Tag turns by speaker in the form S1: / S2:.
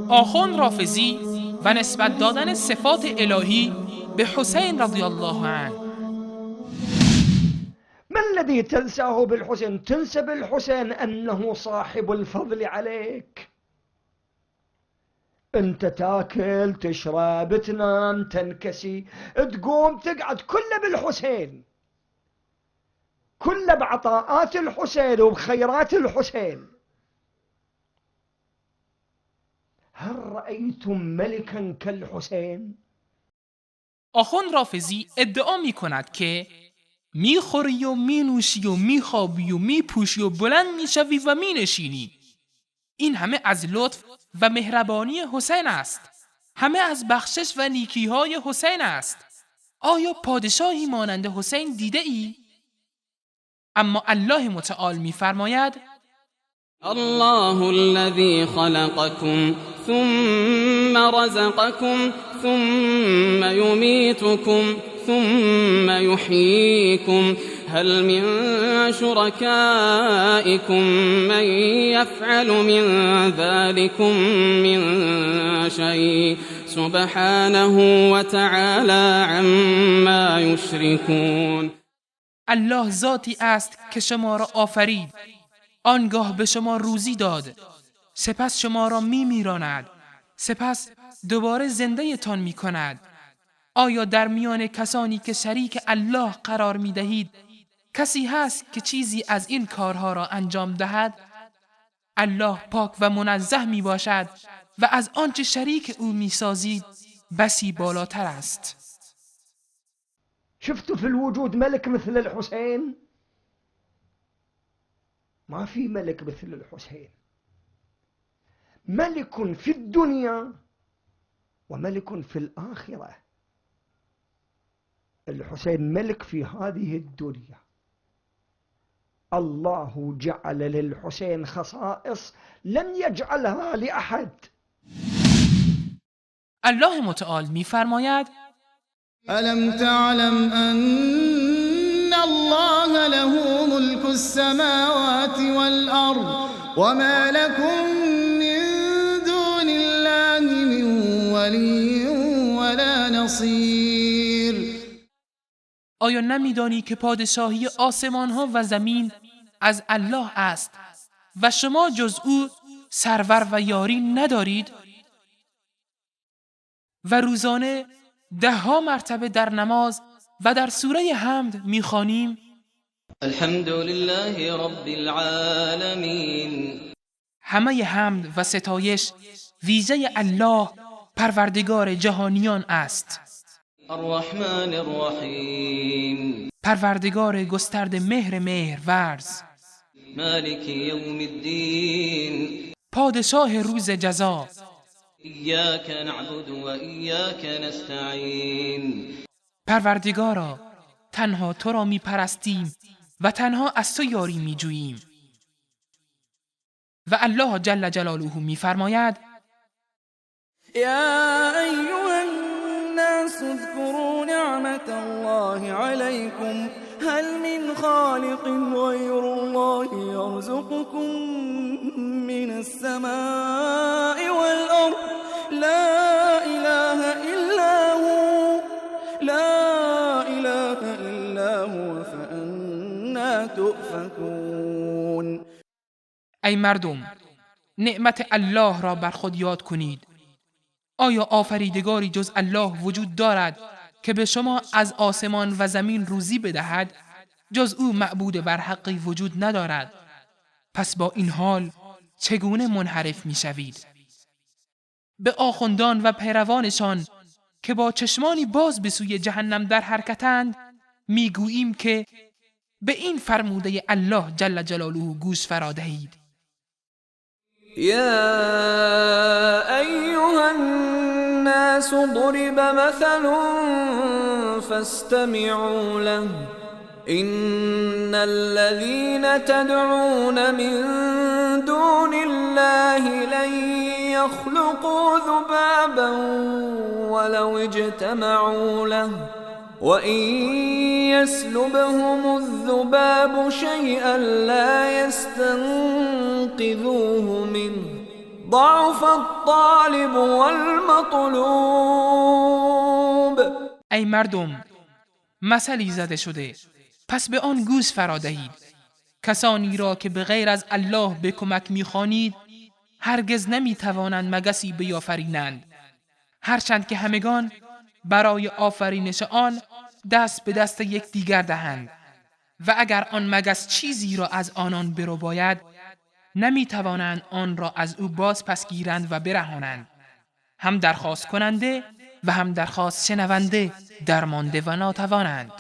S1: آخوند رافضی و نسبت دادن صفات الهی به حسین رضی الله عنه.
S2: ما الذي تنساه بالحسين؟ تنسى بالحسين أنه صاحب الفضل عليك. أنت تاكل تشرب تنام تنكسي تقوم تقعد، كله بالحسين، كله بعطاءات الحسين وبخيرات الحسين. هل رأيتم ملكا كالحسين؟
S1: آخوند رافضی ادعا می کند که میخوری و مینوشی و میخوابی و میپوشی و بلند میشوی و مینشینی. این همه از لطف و مهربانی حسین است. همه از بخشش و نیکیهای حسین است. آیا پادشاهی مانند حسین دیده ای؟ اما الله متعال میفرماید:
S3: الله الذي خلقكم ثم رزقكم ثم يميتكم ثم يحييكم هل من شركائكم من يفعل من ذلكم من شيء سبحانه وتعالى عما يشركون.
S1: الله ذاتی است که شما را آفرید، آنگاه به شما روزی داد، سپس شما را میمیراند، سپس دوباره زنده تان می کند. آیا در میان کسانی که شریک الله قرار می دهید کسی هست که چیزی از این کارها را انجام دهد؟ الله پاک و منزه می باشد و از آنچه شریک او می سازید بسی بالاتر است.
S2: شفتوا في الوجود ملك مثل الحسين؟ ما في ملك مثل الحسين. ملك في الدنيا وملك في الآخرة. الحسين ملك في هذه الدنيا. الله جعل للحسين خصائص لم يجعلها لأحد.
S1: الله متعال می‌فرماید:
S4: ألم تعلم أن الله له ملك السماوات والأرض وما لكم من دون الله من ولي ولا نصير.
S1: آیا نمیدانی که پادشاهی آسمان ها و زمین از الله است و شما جز او سرور و یاری ندارید؟ و روزانه 10 مرتبه در نماز و در سوره حمد میخوانیم:
S3: الحمد لله رب العالمین.
S1: همه حمد و ستایش ویژه الله پروردگار جهانیان است.
S3: الرحمن الرحیم.
S1: پروردگار گسترده مهر مهر ورز.
S3: مالک یوم الدین.
S1: پادشاه روز جزا.
S3: ایاک نعبد و ایاک نستعین.
S1: پروردگارا تنها تو را می پرستیم و تنها از تو یاری می جوییم. و الله جل جلاله می فرماید:
S4: یا ایها الناس اذكروا نعمت الله علیکم هل من خالق غیر الله یرزقکم من السماء والارض لا اله الا هو لا اله الا هو فأنا تؤفكون.
S1: ای مردم، نعمت الله را بر خود یاد کنید. آیا آفریدگاری جز الله وجود دارد که به شما از آسمان و زمین روزی بدهد؟ جز او معبود برحقی وجود ندارد. پس با این حال چگونه منحرف می شوید؟ به آخوندان و پیروانشان که با چشمانی باز به سوی جهنم در حرکتند می گوییم که به این فرموده الله جل جلاله گوش فرا دهید.
S5: یا ایها الناس ضرب مثل فاستمعوا له إن الذين تدعون من دون الله لن يخلقوا ذبابا ولو اجتمعوا له وإن يسلبهم الذباب شيئا لا يستنقذوه منه ضعف الطالب والمطلوب.
S1: ای مردم، مثلی زده شده، پس به آن گوش فرا دهید. کسانی را که به غیر از الله به کمک میخوانید هرگز نمیتوانند مگسی بیافرینند، هرچند که همگان برای آفرینش آن دست به دست یکدیگر دهند. و اگر آن مگس چیزی را از آنان برباید نمیتوانند آن را از او باز پس گیرند و برهانند. هم درخواست کننده و هم درخواست شنونده درمانده و ناتوانند.